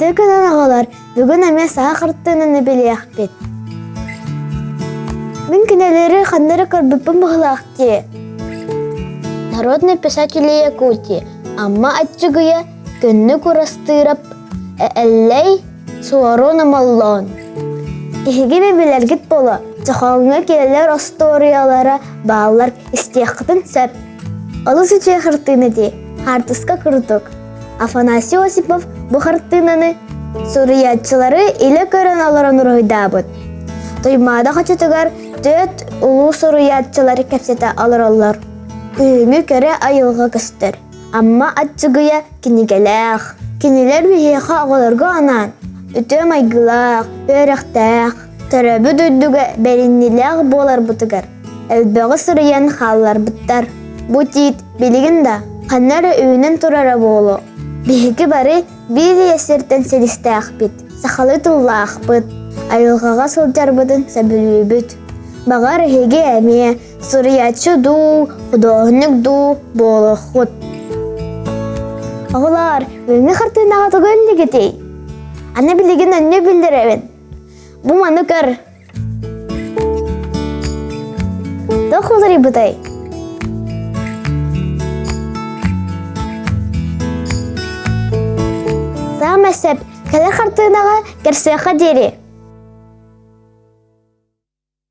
Үтүө күнүн оҕолор, бүгүн эмиэ саха хартыынаны билиэхпит. Мин кинилэри ханна эрэ көрбүппүн быһыылаах дии. Народный писатель Якутии Амма Аччыгыйа Көннүк Урастыырап Эллэй Суорун Омоллоон. Эһиги билэргит буолуо, чохооҥҥо кинилэр остуоруйалара бааллар истиэххитин сөп. Олус үчүгэй хартыына дии, хаартыска курдук. Афанасий Осипов бу хартыынаны суруйааччылары илэ көрөн олорон уруһуйдаабыт. Туймаада хочотугар түөрт улуу суруйааччылары кэпсэтэ олороллор. Күһүҥҥү кэрэ айылҕа көстөр. Амма Аччыгыйа кинигэлээх. Кинилэр биһиэхэ оҕолорго анаан үтүө майгылаах, үөрэхтээх, төрөөбүт дойдуга бэриниилээх буоларбытыгар элбэҕи суруйан хаалларбыттар. Бу тиит билигин да ханна эрэ үүнэн турара буолуо. Биһиги бары биир ийэ сиртэн силистээхпит, сахалыы тыллаахпыт, айылҕаҕа сылдьарбытын сөбүлүүбүт. Баҕар эһиги эмиэ суруйааччы дуу, худуоһунньук дуу буолуоххут. Оҕолоор, бүгүҥҥү хартыынаҕа тугу иллигитий? Аны билигин өнньү биллэрэбин. Бу маны көр. Туох уларыйбытай? Саамай сөп, кэлэр хартыынаҕа көрсүөххэ диэри.